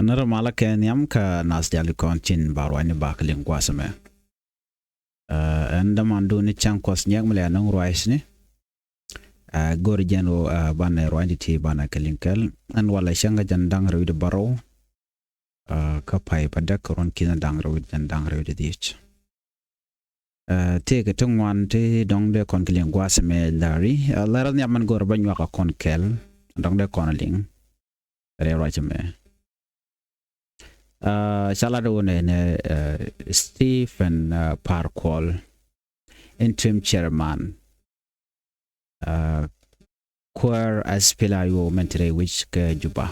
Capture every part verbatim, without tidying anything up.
Närä malä kɛ nhiam kä nath diaal kɔn tin ba ruacni bak liŋ gua̱a̱th ɛmɛ. Ɛn dämandun ni cäŋ kuɔth nyɛk mi lɛ nöŋ ruacni. Go̱r jɛn ɣöö banɛ ruacni ti banɛ kɛ liŋ kɛl. Ɛn walɛ cäŋ kä jɛn da̱ŋ rɛw wi̱cdɛ bärɔw kä pay pa däk ruɔ̱n ki̱n da̱ŋ rɛw wi̱cdɛ jɛn da̱ŋ rɛw wi̱cdɛ dhiec. Tëëkɛ ti ŋuan ti dɔ̱ŋ dee kɔn kɛ liŋ gua̱a̱th ɛmɛ lääri. Lärä nhiam min go̱o̱rä bä nyuak a kɔn kɛl dɔ̱ŋ dee kɔn a liŋ rɛy ruac ɛmɛ. Ca lat wä nɛnɛ Stephen Par Kuol, interim chairman kuäär SPLA-IO min te rɛy wec kä Juba.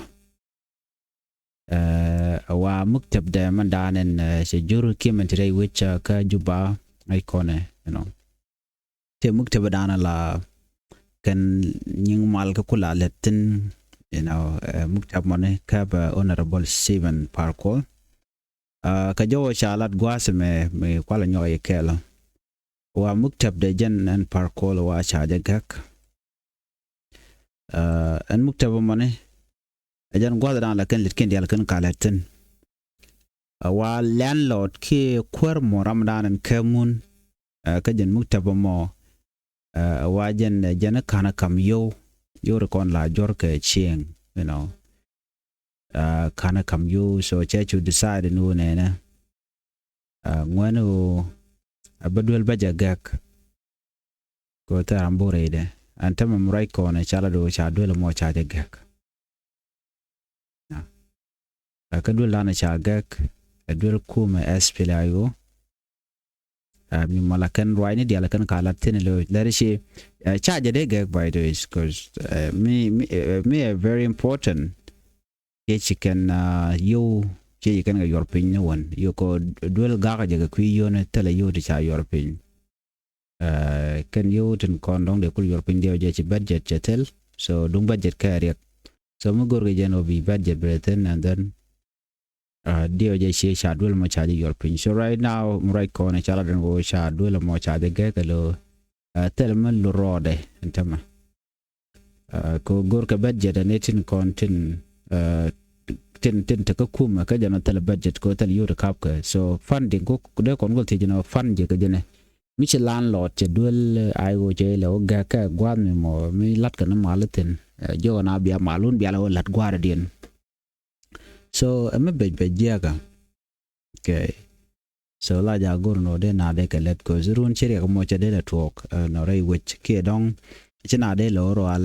Wa muktäbdɛ min da̱a̱n ɛn cɛ jur kiɛ min te rɛy wec kä Juba. Ŋäc kɔnɛ, you know, tëë muktäbdɛ da̱a̱n la kɛn nyiŋ mal kä kula lät thi̱n, you know, muktäb mɔni käp Honorable Stephen Par Kuol. Kä jɔwä ca lat gua̱a̱th ɛmɛ mi kualɛ nyuak yɛ kɛɛl. Wa muktäbdɛ jɛn ɛn Par Kuol wa ca jɛ gäk. Ɛn muktäb mɔni ɛ jɛn gua̱a̱th da̱a̱n la kɛn lät kiɛn diaal kɛn ka lät thi̱n. Wa landlord kiɛ kuäär mɔ ram da̱a̱n ɛn kɛ mun kä jɛn muktäb mɔ. Wa jɛn jɛn ka̱n kam yio̱w, yio̱w ri kɔn la juɔ̱r kɛ cieŋ, you know. Ka̱n kam yio̱w, so cɛ cu decide ni wä nɛnɛ ŋuɛni ɣöö a bä duel bä jɛ gɛk. Kɛ ɣöö thil ram bok rɛydɛ ɛn tämɛ mi ruac kɔn ɛ ca la do̱ ca duel ɛmɔ ca jɛ gɛk. Kä duel dan ɛ ca gɛk ɛ duel kumɛ SPLA-IO. Mi mala kɛn ruacni diaal kɛn ka lat thi̱n lo̱c lɛr ci ca jɛ dee gɛk, by the way, 'cause mi mi mi ɛ very important. Ciɛ ci kɛn yio̱w, ciɛ ci kɛn kɛ yuɔr piny ni wän yio̱w kɛ duel gak jɛ kɛ kui̱ yio̱w ni thilɛ yio̱w ti ca yuɔr piny. Kɛn yio̱w tin kɔn dɔ̱ŋ dee kul yuɔr piny diɛw jɛ ci budget cɛ thil. So duŋ budget kɛ riɛk. So mi go̱r kɛ jɛn ɔ bi budget bɛ thi̱n, and then diɛw jɛ ci ca duel mɔ ca jɛ yuɔr piny. So right now mi ruac kɔn ca la den ɣöö ca duel mɔ ca jɛ gɛk kɛ lo̱ thil mi lurɔɔdɛ ɛn tämɛ. Kɛ go̱r kɛ budget ni tin kɔn tin tin tin te kä kumɛ kä jɛn thil budget kɛ thil yio̱w ti kap kɛ. So funding kɛ dee kɔn go̱l thiec jɛn ɔ fund jɛ kɛ jɛn ɛ. Mi ci landlord cɛ duel, ai ɣöö cɛ ilɛ wä gɛk kɛ gua̱a̱th mi mɔ mi la̱t kɛ ni mal ithin. Jiɔk na bia mal wun bia lɛ wä la̱t gua̱a̱r idiɛn. So ɛmɛ bec bec jiɛkä. Okay. So la ja go̱r nɔ dee na dee kɛ lɛt, 'cause run ci riɛk mɔ cɛ dee lɛ tuɔɔk nɔ rɛy wec kiɛ dɔŋ. Ci na dee lɛ wä rual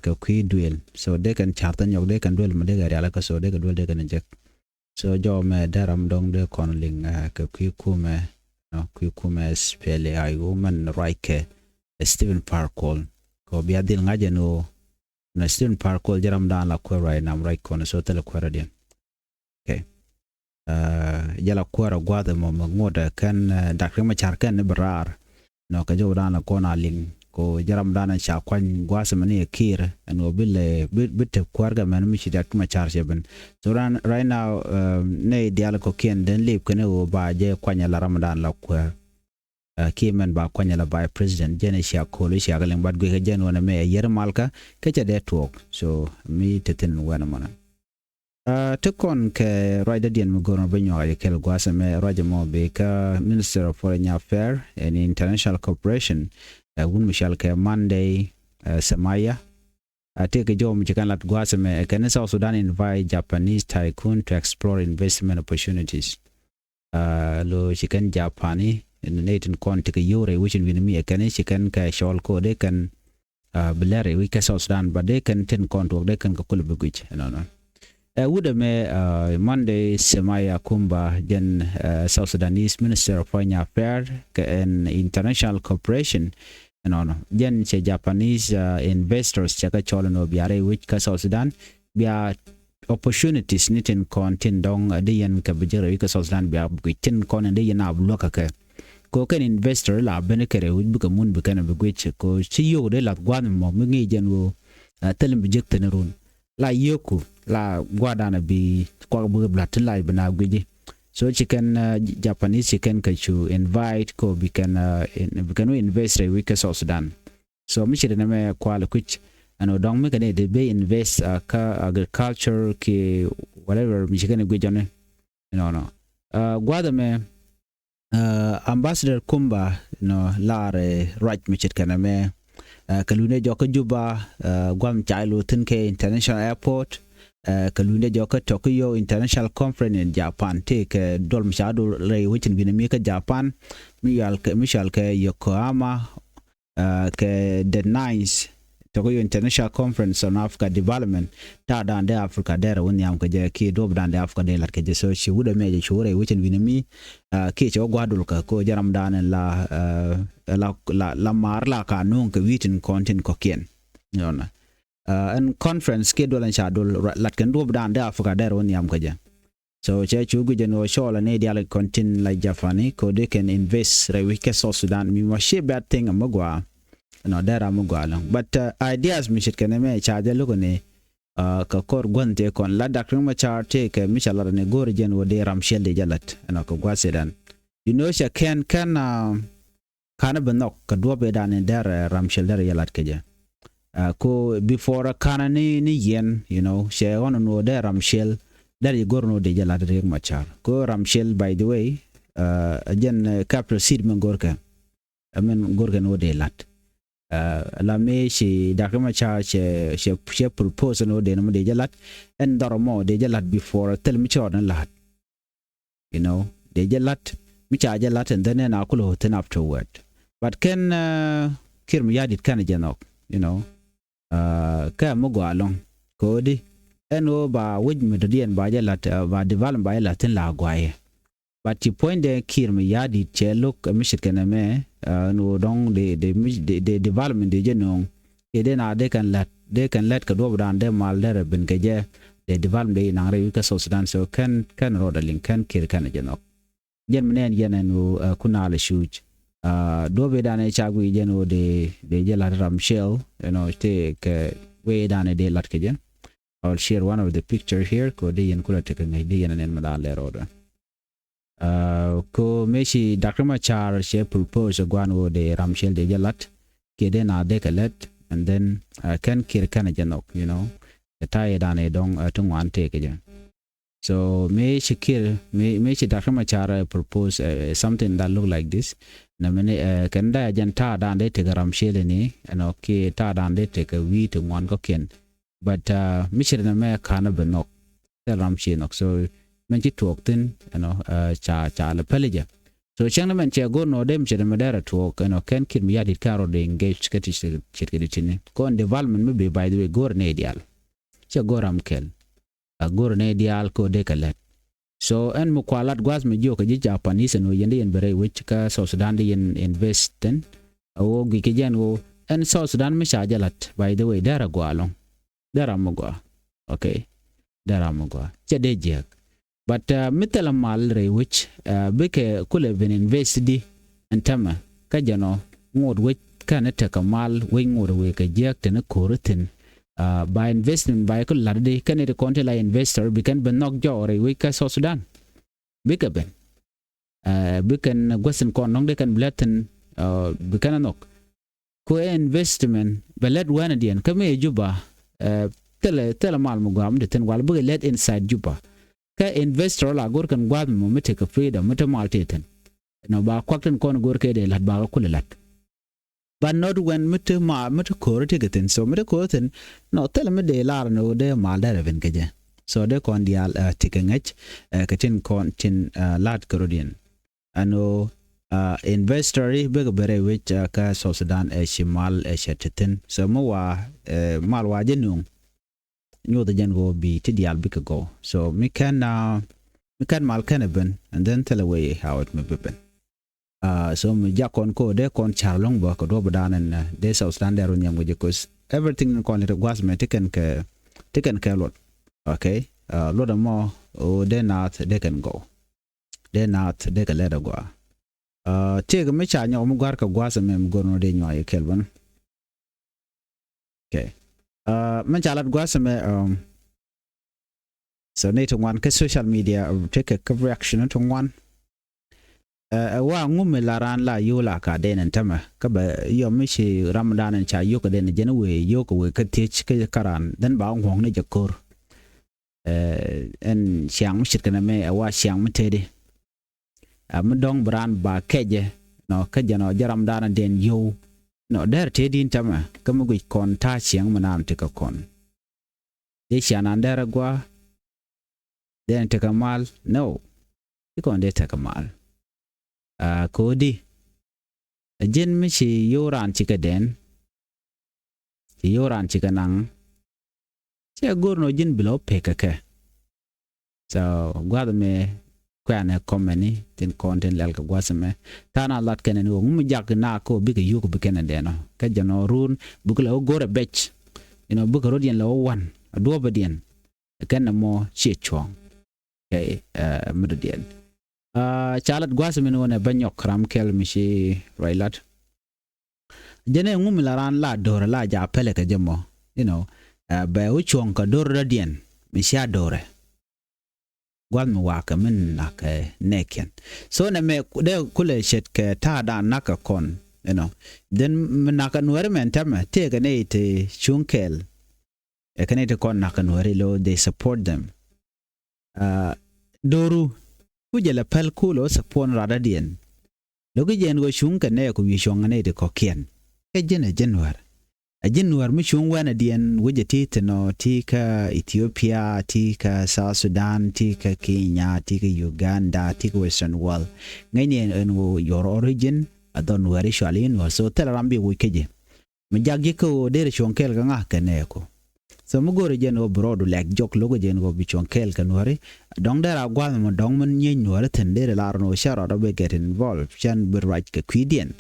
kɛ kui̱ duel. So dee kɛn ca̱r thä nyɔk dee kɛn duel mɔ dee kɛ rial kä, so dee kɛ duel dee kɛn jek. So jɔw mɛ dee ram dɔŋ dee kɔn liŋ kɛ kui̱ kumɛ, nɔ kui̱ kumɛ SPLA-IO mɛn ruac kɛ Stephen Par Kuol. Kɛ bia dhil ŋa̱c ɛn ɣöö nɔ Stephen Par Kuol jɛ ram dan la kuɛr ruac nam ruac kɔn, so thilɛ kuɛr adiɛn. Okay. Jɛ la kuɛr a gua̱th ɛmɔ mɛ ŋot ɛ kɛn dak ri ma car kɛn ni bi raar. Nɔ kɛ jɔw dan la kɔn a liŋ ko jɛ ram dan ca kuany gua̱a̱th mɛ ni ɛ kiir ɛn ɣöö bi lɛ bi tep kuäär kɛ mɛn mi ci dak ma car cɛ ben. So right now nɛy diaal kɔkiɛn den lip kɛn ɣöö ba jɛ kuany la ram dan la kuäär. Kiɛ mɛn ba kuany la vice president jɛn cia ko̱l cia kɛ liŋ bat guic kɛ jɛn wänɛ mɛ a yier malkä kɛ cɛ dee tuɔɔk. So mi te thin wänɛ mɔnɛ. Ti kɔn kɛ ruac dädiɛn mi go̱r mɔ bi nyuak a jɛ kɛl gua̱a̱th ɛmɛ ruac ɛmɔ bi kä Minister of Foreign Affairs and International Cooperation, wun mi cɔal kɛ Monday Semaya. A tëëkɛ jɔw mi ci kɛn lat gua̱a̱th ɛmɛ ɛ kɛn ni South Sudan invite Japanese tycoon to explore investment opportunities. Lo ci kɛn Japani nɛy tin kɔn ti kɛ yio̱w rɛy wecin wi̱n mi ɛ kɛn ci kɛn kɛ cɔl ko dee kɛn bi lɛr rɛy wec kä South Sudan, ba dee kɛn tin kɔn tuɔk dee kɛn kɛ kulɛ bi guic ɛnɔnɔ. Ɛ wut ɛmɛ Monday Semaya Kumba jɛn South Sudanese Minister of Foreign Affairs kɛ ɛn International Cooperation. Ɛnɔnɔ jɛn cɛ Japanese investors cɛ kɛ cɔl ɛn ɔ bia rɛy wec kä South Sudan, bia opportunities ni tin kɔn tin dɔŋ di yɛn kɛ bi jɛ rɛy wec kä South Sudan bia bi guic tin kɔn in di yɛn a bi luäk kɛ kɛ. Ko kɛn investor la ben kɛ rɛy wec bikɛ mun bi kɛn bi guic ko ci yio̱w dee lath gua̱a̱th mɔ mi ŋi̱i̱c jɛn ɣöö thil in bi jek thin run. La yio̱ku la gua̱a̱th dan a bi kuak bikɛ bi lath tin la bi na guici. So ci kɛn Japanese ci kɛn kɛ cu invite ko bi kɛn bi kɛn wä invest rɛy wec kä South Sudan. So mi ci ri nɛ mɛ kual kui̱c ɛn ɔ dɔŋ mi kɛ ni di bi invest kä agriculture ki whatever mi ci kɛn guic jɔni. Nɔnɔ gua̱dhɛ mɛ, Ambassador Kumba nɔ lar ruac mi ce̱tkɛ nɛmɛ kɛ luundɛ jɔk kä Juba, gua̱m ca lo̱ thi̱n kɛ International Airport, kɛ luundɛ jɔk kä Tokyo International Conference in Japan, tëëkɛ duɔl mi ca dol rɛy wecin wi̱nɛ mi kä Japan, mi cual kɛ Yokohama, kɛ the ninth Tokyo International Conference on Africa Development. Ta̱a̱ da̱a̱n dee Africa derɛ wä nhiam kɛ jɛ, kiɛ duɔp da̱a̱n dee Africa dee lat kɛ jɛ. So ci wut ɛmɛ jɛ ci wä rɛy wecin wi̱nɛ mi kiɛ cɛ wä gua̱a̱r dol kä ko jɛ ram da̱a̱n la la la mar la ka nuŋ kɛ wi̱i̱ tin kɔn tin kɔ̱kiɛn. Ɛn conference kiɛ duɔl ɛn ca dol lat kɛn duɔp da̱a̱n dee Africa derɛ wä nhiam kɛ jɛ. So cɛ cu guic jɛ ni wä cɔɔl ni dial kɔn tin la Japani ko dee kɛn invest rɛy wi̱c kɛ South Sudan, mi mɔ ci bad thing mi gua. Nɔ dee ram mi gua lɔŋ, but ideas mi ce̱tkɛ nɛmɛ ca jɛ lo̱k ni kɛ kɔr gua̱n tëë kɔn la Doctor Machar tëëkɛ mi ca lat ni go̱o̱r jɛn wä dee ram ciɛl dee jɛ lat ɛnɔ kɛ gua̱ Sudan. You know cɛ kɛn kɛn kanɛ bi nhɔk kɛ duɔp ëëdan in derɛ ram ciɛl derɛ jɛ lat kɛ jɛ. Ko before a kanɛ ni ni yɛn, you know, cɛ ɣɔn in wä dee ram ciɛl derɛ jɛ go̱r in wä dee jɛ lat Riek Machar. Ko ram ciɛl, by the way, a jɛn capital city min go̱rkɛ, min go̱rkɛ in wä dee lat. La mëë ci Doctor Machar cɛ cɛ propose in wä dee ni mɔ dee jɛ lat, ɛn dhɔr mɔ dee jɛ lat before thil mi ci rɔɔd ni la̱t. You know, dee jɛ lat mi ca jɛ lat, and then ɛn a kulɛ wä thi̱n afterward. But kɛn Kiir Mayardit kɛn jɛ nhɔk, you know, kɛ mi gɔaa lɔŋ kodi ɛn ɣöö ba wec mi dɔ̱diɛn ba jɛ lat, ba development ba jɛ lat thi̱n la guayɛ. But ci puɔ̱nydɛ Kiir Mayardit cɛ lo̱k mi ce̱tkɛ nɛmɛ ɛn ɣöö dɔ̱ŋ dee dee development dee jɛ nööŋ. Kiɛ dee na dee kɛn lät, dee kɛn lät kɛ duɔp dan dee mal derɛ ben kɛ jɛ. Dee development dee inaŋ rɛy wi̱c kä South Sudan. So kɛn kɛn rɔɔdɛ liŋ, kɛn Kiir kɛn jɛ nhɔk. Jɛn mi nɛn jɛn ɛn ɣöö kun naalɛ cuuc duɔp ëëdan ɛ ca guic jɛn ɣöö dee dee jɛ la̱t ram ciɛl, you know, tëëkɛ wee ëëdan ɛ dee la̱t kɛ jɛ. I will share one of the picture here kɛ dee yɛn kulɛ tekɛ ŋäc dee yɛn ɛn ɛn mi daan lɛ rɔɔdɛ. Ko mëë ci Doctor Machar cɛ propose guan ɣöö dee ram ciɛl dee jɛ la̱t kiɛ dee na dee kɛ lät, and then kɛn Kiir kɛn jɛ nhɔk, you know, kɛ ta̱a̱ ëëdan ɛ dɔ̱ŋ ti ŋuan tëëkɛ jɛ. So mëë ci Kiir, mëë ci Doctor Machar propose something that look like this. Nɛ mini kɛn da jɛn ta̱a̱ dan dee tekɛ ram ciɛl ni ɛnɔ kiɛ ta̱a̱ dan dee tekɛ wi̱i̱ ti ŋuan kɔ̱kiɛn. But mi ce̱t nɛmɛ ka̱n a bɛ nhɔk, thil ram ci nhɔk. So mɛn ci tuɔɔk thi̱n ɛnɔ ca ca lɛ päli jɛ. So cäŋ ni mɛn cɛ go̱r nɔ dee mi ce̱t nɛmɛ derɛ tuɔɔk ɛnɔ kɛn Kiir Mayardit ka̱n rɔ dee engage kä ti ce̱tkɛ di ti̱ni kɔn development mi bi, by the way, go̱r ni diaal. Cɛ go̱r ram kɛl. A go̱r ni diaal ko dee kɛ lät. So ɛn mi kua lat gua̱th mi jiök kɛ ji̱ Japanese ɛn ɣöö yɛn di yɛn bɛ rɛy wec kä South Sudan di yɛn invest thi̱n. A ɣöö guic kɛ jɛn ɣöö ɛn South Sudan mi ca jɛ lat, by the way, derɛ gɔaa ɛlɔ̱ŋ. Derɛ mi gɔaa. Okay. Derɛ mi gɔaa. Cɛ dee jiäk. But mi thilɛ mal rɛy wec bikɛ kulɛ ben invest di ɛn tämɛ kä jɛn ɔ ŋot wec kɛn tekɛ mal wec ŋot wec kɛ jiäk teni ko̱ri thi̱n. Ba investment ba ikul lat di kɛn iti kɔn ti la investor bi kɛn ben nhɔk jɔɔk rɛy wec kä South Sudan. Bikɛ ben bikɛn guäthin kɔn nɔŋ di kɛn bi lät thi̱n. Bi kɛn a nhɔk. Ko investment bɛ lɛt wɛnɛ diɛn kä mi Juba. Thilɛ thilɛ mal mi guam di thi̱n wal bikɛ lɛt inside Juba. Kä investor la go̱r kɛn gua̱th mi mi tekɛ freedom mi te mal te thi̱n. Nɔ ba kuak tin kɔn go̱r kɛ dee la̱t ba kä kulɛ la̱t. But not when mi te ma mi te ko̱r tekɛ thi̱n. So mi te ko̱r thi̱n, nɔ thilɛ mi dee lar ni wä dee mal dee rɛ ben kɛ jɛ. So dee kɔn diaal tekɛ ŋäc kɛ tin kɔn tin la̱t kɛ rɔ diɛn. Ɛn ɣöö investor i̱ bikɛ ben rɛy wec kä South Sudan ɛ ci mal ɛ cɛ te thi̱n. So mi wa mal wa jɛ nuŋ nyoth jɛn ɣöö bi ti diaal bikɛ gɔw. So mi kɛn mi kɛn mal kɛn ɛ ben, and then thilɛ way how it mi bi ben. So mi jak kɔn ko dee kɔn car lɔ̱ŋ bä kɛ duɔp dan ɛn dee South Sudan dee run yam wec, 'cause everything ni kɔn lit gua̱th mɛ ti kɛn kɛ ti kɛn kɛ luɔt. Okay. Luɔt ɛmɔ ɣöö dee naath dee kɛn gɔw. Dee naath dee kɛ lɛt agua. Tiek mi ca nyɔk mi gua̱r kɛ gua̱th ɛmɛ mi go̱r nɔ dee nyuay kɛl bän. Okay. Mi ca lat gua̱th ɛmɛ. So ni ti ŋuan kä social media, tekɛ kä reaction ti ŋuan. Ɛ wa ŋumi la raan la yo̱o̱ la ka den ɛn tämɛ kä bɛ yɔm mi ci ram dan ɛn ca yo̱o̱k kɛ den jɛn wee yo̱o̱k kɛ wee kä thiec kä karan dhän ba ŋuɔ̱ŋ ni jɛ ko̱r. ɛn ciaŋ mi ce̱tkɛ nɛmɛ ɛ wa ciaŋ mi tëëdi. Ɛ mi dɔ̱ŋ bi raan ba kɛcɛ nɔ kä jɛn ɔ jɛ ram daanɔ diɛn yio̱w. Nɔ dɛr tëëdi in tämɛ kä mi guic kɔn ta̱a̱ ciaŋ mi naan tekɛ kɔn. Dee ciaŋ naan dɛr ɛ gua̱a̱. Dee ni tekɛ mal nɔ. Ci kɔn dee tekɛ mal. Ɛ ko̱di ɛ ji̱n mi ci yio̱w raan cikɛ dɛn. Ci yio̱w raan cikɛ naŋ. Ciɛ go̱r nɔ ji̱n bi lɔ pek kɛ kɛ. So gua̱th mɛ kuɛnɛ kɔmɛni tin kɔn tin lɛl kɛ gua̱th mɛ. Tha̱a̱n a lat kɛnɛ ni ɣöö ŋu mi jak na kä bikɛ yuk bi kɛnɛ dɛn ɔ. Kä jɛn ɔ run bikɛ lɛ wä go̱r ɛ bɛc. Inɔ bikɛ rot yɛn lɛ wä wan a duɔpɛ diɛn. Kɛn nɛ mɔ ciɛ cuɔ̱ɔ̱ŋ. Kɛ mi dɔ̱diɛn. Ca lat gua̱a̱th min wänɛ bä nyɔk ram kɛl mi ci ruac lat. Jɛn ɛ ŋu mi la raan la do̱rɛ la ja pɛlɛ kɛ jɛ mɔ. You know, bɛ wä cuɔ̱ŋ kɛ do̱r dɔ̱diɛn mi cia do̱rɛ. Gua̱a̱th mi wakɛ min nakɛ nɛɛkiɛn. So nɛ mɛ dee kulɛ ce̱tkɛ ta̱a̱dan nakä kɔn. You know, then mi nakä nuɛri mɛn tɛmɛ tëëkɛ nɛy ti cuŋ kɛɛl. Ɛ kɛn iti kɔn nakä nuɛri lo they support them. Do̱ru ku jɛ lɛ päl ku lo support radädiɛn. Lo ki jɛ ɛn ɣöö cuŋ kɛ nɛɛku wi̱i̱ cuɔ̱ŋ ni iti kɔ̱kiɛn. Kɛ ji̱n ɛ ji̱n nuɛr. Ɛ ji̱n nuɛr mi cuŋ wɛnɛdiɛn wecɛ ti thinɔ ti kä Ethiopia ti kä South Sudan ti kä Kenya ti kä Uganda ti kä Western world. Ŋäcni ɛn ɣöö your origin a dhɔ nuɛri cuali nuɛr so thilɛ ram bi woc kä ji̱. Mi jak ji̱ kä ɣöö derɛ cuɔ̱ŋ kɛɛl kɛ ŋa kɛ nɛɛku. So mi go̱o̱rɛ jɛn ɣöö bi rɔɔdu lɛk jɔk lo̱kɛ jɛn ɣöö bi cuɔ̱ŋ kɛɛl kɛ nuääri. Dɔ̱ŋ derɛ a gua̱a̱th mɔ dɔ̱ŋ min nyieeny nuääri thi̱n derɛ lar ni ɣöö cä rɔɔdɔ bi get involved cän bi ruac kɛ kui̱diɛn.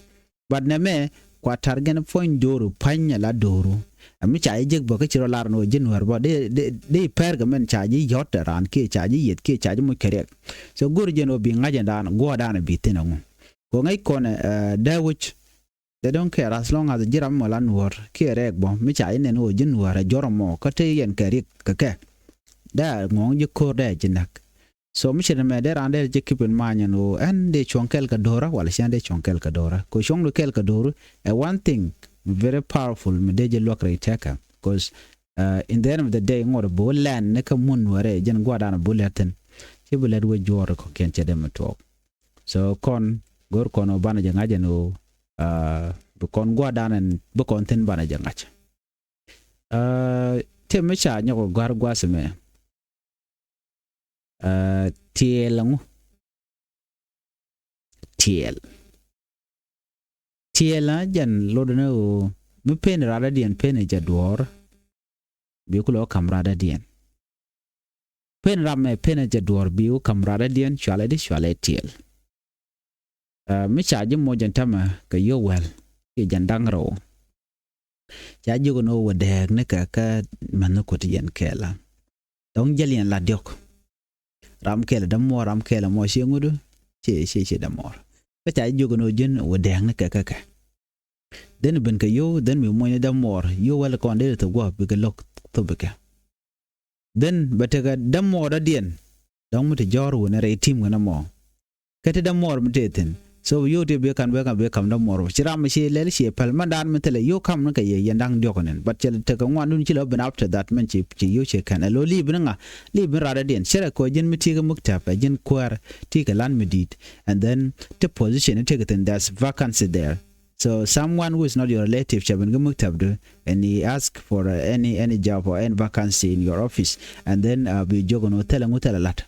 But nɛmɛ kua tar gɛn puɔ̱ny do̱ru pa̱ny ala do̱ru. Ɛ mi ca ji̱ jek bä kä ci rɔ lar ni ɣöö ji̱ nuäär bä dee dee pɛr kɛ min ca ji̱ yɔ̱t ɛ raan kiɛ ca ji̱ yeth kiɛ ca ji̱ muc kɛ riɛk. So go̱o̱rɛ jɛn ɣöö bi ŋa̱c ɛn daan guɔ̱ɔ̱r daan ɛ bi thi̱n ɛŋu. Kɛ ɣöö ŋäc kɔn ɛ dee wi̱c. They don't care as long as ji̱ ram mɔ la nuɔ̱ɔ̱r kiɛ rɛɛk bɔ mi ca ji̱ nɛn ɣöö ji̱ nuɔ̱ɔ̱r ɛ jɔr ɛmɔ kä te yɛn kɛ riɛk kɛ kɛ. Dee a ŋɔ̱ɔ̱ŋ ji̱ ko̱r dee a ji̱ näk. So mi ce̱t ɛmɛ dee raan dee ji̱ keep in mind ɛn ɣöö ɛn dee cuɔ̱ŋ kɛl kɛ do̱rä wala cä dee cuɔ̱ŋ kɛl kɛ do̱rä kɛ cuɔ̱ŋdu kɛl kɛ do̱rä. Ɛ one thing very powerful mi dee ji̱ luäk rɛy tɛkɛ. Cause in the end of the day ŋuɔ̱t bi wä lɛn ni kä mun nuɛrɛ jɛn gua̱a̱r dan bi wä lɛt thi̱n. Ci bi lɛt wä juɔ̱ɔ̱r kɔ̱kiɛn cɛ dee mi tuɔɔk. So kɔn go̱r kɔn ɔ banɛ jɛ ŋa̱c ɛn ɣöö bi kɔn gua̱a̱r dan ɛn bi kɔn thi̱n banɛ jɛ ŋa̱c. Tiɛ mi ca nyɔk ɔ gua̱a̱r gua̱a̱th ɛmɛ. Tiɛɛl ɛŋu? Tiɛɛl. Tiɛɛl a jɛn lotdɛ ni ɣöö mi pen radädiɛn pen jɛ duɔ̱ɔ̱r. Bi kulɛ wä ka̱m radädiɛn. Pen ram mɛ pen jɛ duɔ̱ɔ̱r bi wä ka̱m radädiɛn cualɛ di cualɛ tiɛɛl. Mi ca ji̱ moc jɛn tämɛ kɛ yio̱w wäl kiɛ jɛn da̱ŋ rɛw. Ca jiök ni wä dääk ni kɛ kä mänh ni kuäti yɛn kɛɛl a. Dɔ̱ŋ jäl yɛn la diɔ̱k. Ram kɛɛl dämuɔɔr ram kɛɛl mɔ ciɛ ŋut. Ciɛ ciɛ ciɛ dämuɔɔr. Kä ca jiök ni wä ji̱n wä dääk ni kɛ kä kɛ. Dhen ben kɛ yio̱w dhen mi muɔ̱ny ni dämuɔɔr yio̱w wäl kɔn dee thok gua̱a̱p bikɛ lo̱k thop bikɛ. Dhen bɛ tekɛ dämuɔɔr dɔ̱diɛn. Dɔ̱ŋ mi te jɔ̱ɔ̱r wun rɛy tim kɛn ɛmɔ. Kä te dämuɔɔr mi te thi̱n. So bi yio̱w te bi ka̱n bi ka̱n bi ka̱m dämuɔɔr ci ram mi ci lɛl ci päl mɛn daan mi thilɛ yio̱w ka̱m ni kɛ yɛ yɛn da̱ŋ diɔ̱k kɔnin but cɛ tekɛ ŋuandun ci lɛ ben after that mɛn ci ci yio̱w ci kɛn ɛ lo̱ li̱i̱ bi ni ŋa li̱i̱ bi ni rat dɔ̱diɛn cɛ rɛ kɔ ji̱n mi ti̱i̱ kɛ muktab ɛ ji̱n kuäär ti̱i̱ kɛ lan mi di̱i̱t. And then te position ni tekɛ thi̱n there's vacancy there. So someone who is not your relative cɛ ben kä muktab du and he ask for uh, any any job or any vacancy in your office and then uh, bi jiök ni wä thilɛ ŋu thilɛ lat.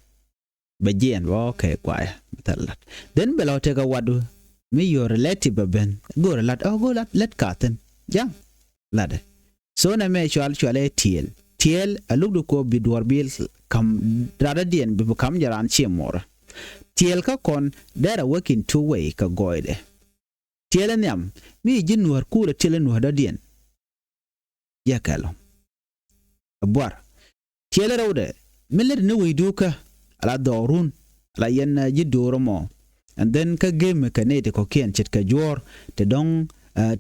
Bɛ jiɛn bɛ okay kuayɛ bɛ thilɛ lat. Then bɛ lɔ tekɛ wat du mi your relative bɛ ben go̱o̱rɛ lat oh go̱o̱r lat lät ka thi̱n. Jam latdɛ. So nɛ mɛ cual cualɛ tiɛɛl tiɛɛl a luk du kɔ bi duɔr bil kam radä diɛn bi bi kam jɛ ran ciɛ mɔrä. Tiɛɛl kä kɔn dɛrɛ wek in two way kä gɔɔydɛ. Tiɛlɛ nhiam mi ji̱ nuäär kuulɛ tiɛlɛ nuäär dɔ̱diɛn. Yɛ kɛl ɔ. Ɛ buar. Tiɛlɛ rɛwdɛ mi lät ni wecdu kä ala dhɔɔrun ala yɛn ji̱ do̱r ɛmɔ. And then kä gemi kɛ nɛy ti kɔ̱kiɛn ce̱tkɛ juɔ̱ɔ̱r ti dɔ̱ŋ.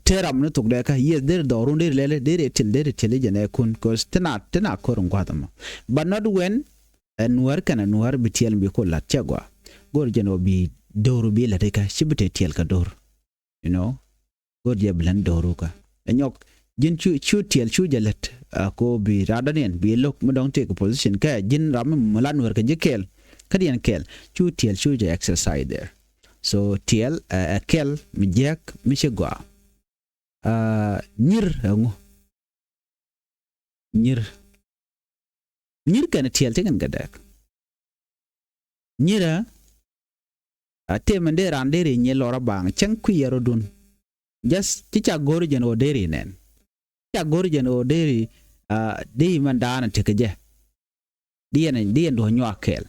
Te ram ni thokdɛ kä yes deri dhɔɔrun deri lɛlɛ deri tiɛl deri tiɛl i̱ jɛn ɛ kun cause ti na ti na ko̱r in gua̱th ɛmɔ. But not when ɛ nuäär kɛnɛ nuäär bi tiɛl bi ku la̱t cɛ gɔaa. Go̱r jɛn ɔ bi do̱ru bi la̱t ikä ci bi te tiɛl kɛ do̱r. You know, go̱r jɛ bi län do̱ru kä ɛ nyɔk. Ji̱n cu, cu tiɛɛl cu jɛ lät, a, ko bi raadä niɛn bi lo̱k mi dɔ̱ŋ tëëk position kɛ ji̱n ram mi la Nuɛr kɛ ji̱ kɛɛl. Kä diɛn kɛɛl cu tiɛɛl cu jɛ exercise there. So tiɛɛl, a, ɛ kɛl mi jiäk mi ci gɔaa. A, nyir ɛŋu? Nyir. Nyir kɛn tiɛɛl ti kɛn kɛ dɛk. Nyirä, a, tëë mɛn dee raan deri nyi lɔrä baaŋ cäŋ kui̱ yɛ rɔdun. Just ci ca go̱r jɛn ɣöö deri nɛn. Ca go̱r jɛn ɣöö deri, a, deri mɛn daanɛ tekɛ jɛ. Di yɛn, di yɛn duɔ̱ nyuak kɛɛl.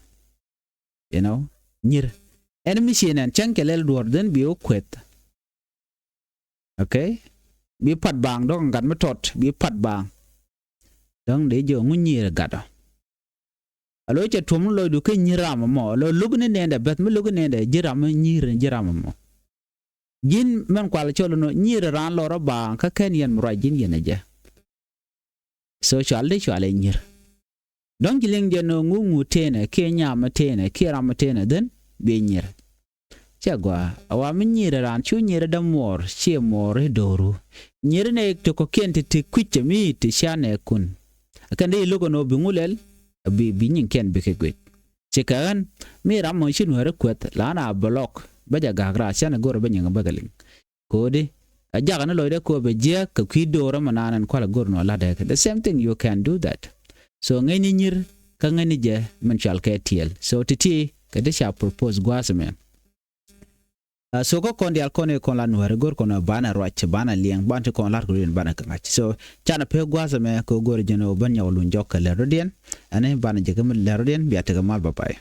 You know, nyir. Ɛn mi ci nɛn cäŋ kɛ lɛl duɔ̱ɔ̱r dhin bi wä kueth. Okay? Bi pat baaŋ dɔ̱ŋ gat mi tɔt bi pat baaŋ. Dɔ̱ŋ dee jɛ ŋu nyier gat ɔ. A lo̱c cɛ tuɔ̱m ni lɔcdu kä nyier ram ɛmɔ, a lo̱c lo̱k ni nɛɛndɛ beth mi lo̱k ni nɛɛndɛ ji̱ ram mi nyier ji̱ ram ɛmɔ. Ji̱n mɛn kual cɔl inɔ nyier raan lɔr ɔ baaŋ kä kɛn yɛn mi ruac ji̱n yɛn ɛ jɛ. So cual di cual ɛ nyir. Dɔ̱ŋ ci liŋ jɛ nööŋ ŋu ŋu tëënɛ kiɛ nyam mi tëënɛ kiɛ ram mi tëënɛ dhin bi nyir. Cɛ gɔaa a wa mi nyir raan cu nyir dämuɔɔr ciɛ muɔɔr i̱ dooru. Nyir nɛ ti kɔ̱kiɛn ti ti kui̱c cɛ mi ti cia nɛ kun. Kɛn di lo̱k ɛn ɣöö bi ŋu lɛl bi bi nyiŋkiɛn bikɛ guic. Ci kɛ ɣän mi ram mɔ ci Nuɛɛri kueth la na block bä jɛ gak raar cän go̱r bä nyiŋ bä kɛ liŋ. Ko̱di a jakä ni lɔcdä ko̱ bɛ jiäk kɛ kui̱ do̱r ɛmɛ naan ɛn kual go̱r nɔ latdɛ kɛ the same thing you can do that. So ŋäcni nyir kä ŋäcni jɛ min cual kɛ tiɛɛl so ti̱ti̱ kɛ ti ca propose gua̱a̱th ɛmɛ. A, so kä kɔn diaal kɔn i̱ kɔn la Nuɛɛri go̱r kɔn banɛ ruac banɛ liɛŋ ban ti kɔn lar kɛ rɔdiɛn banɛ kɛ ŋa̱c. So canɛ pek gua̱a̱th ɛmɛ kɛ go̱r jɛn ɔ bän nyɔk luny jɔk kɛ lɛr rɔdiɛn. Ɛn banɛ jɛ kɛ mi lɛr rɔdiɛn bia tekɛ mal, bye bye.